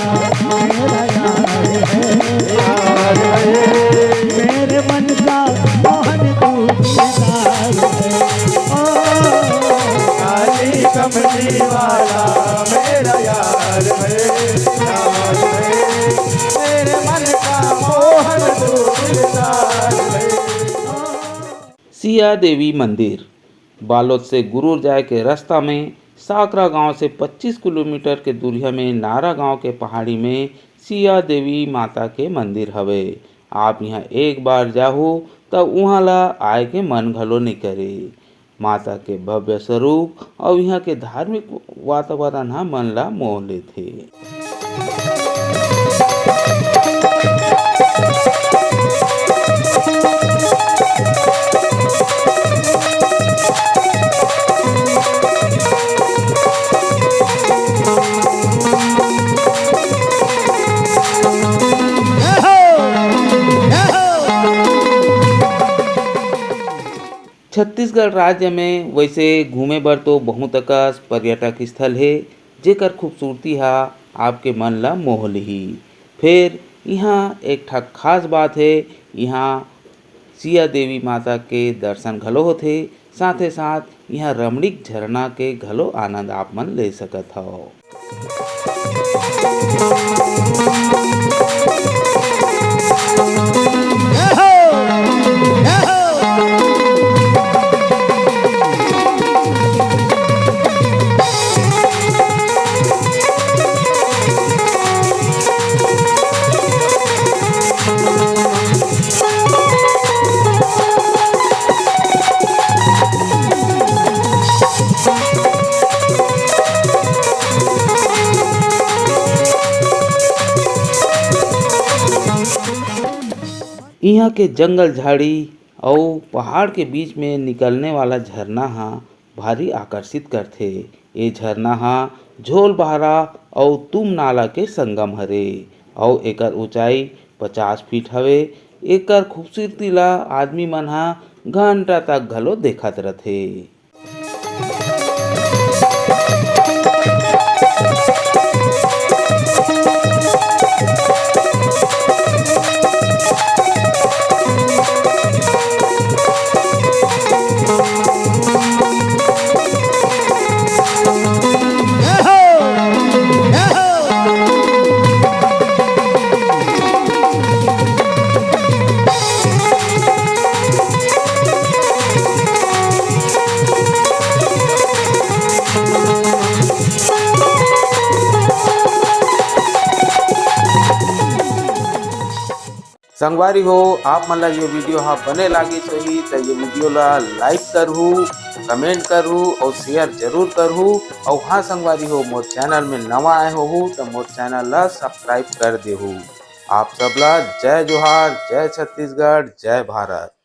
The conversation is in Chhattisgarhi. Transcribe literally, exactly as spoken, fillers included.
मेरा यार है, यार है। मेरे मन का मोहन तू दिलदार है। ओ, काली कमली वाला मेरा यार है, यार है। मेरे मन का मोहन तू दिलदार है। सिया देवी मंदिर। बालोद से गुरूर जाए के रास्ता में सांकरा गांव से पच्चीस किलोमीटर के दूरिहा में नारा गांव के पहाड़ी में सिया देवी माता के मंदिर हवे। आप इहां एक बार जाहू, त उहां ला आए के मन घलो नइ करे। माता के भव्य स्वरूप अउ इहां के धार्मिक वातावरण ह मन ला मोह लेथे। छत्तीसगढ़ राज्य में वैसे घूमे बर तो बहुत अकस पर्यटक स्थल हे, जेकर खूबसूरती हा आपके मन ला मोह लिही। फेर इहाँ एक ठा खास बात हे, इहाँ सिया देवी माता के दर्शन घलो होथे, साथे साथ इहाँ रमणीक झरना के घलो आनंद आप मन ले सकत हव। इहाँ के जंगल झाड़ी अउ पहाड़ के बीच में निकलने वाला झरना ह भारी आकर्षित करथे। ए झरना ह झोल बहरा अउ तुम नाला के संगम हरे अउ एकर ऊंचाई पचास फीट हवे। एकर खूबसूरती ला आदमी मन ह घंटा तक घलो देखत रथे। संगवारी हो, आप मन ला ये video हा बने लागिस होही, त ये video ला like करहू, comment करहू अउ share जरूर करहू। अउ हाँ संगवारी हो, मोर channel में नवा आए होहू, त मोर channel ला subscribe कर देहू। आप सब ला जय जोहार, जय छत्तीसगढ़, जय भारत।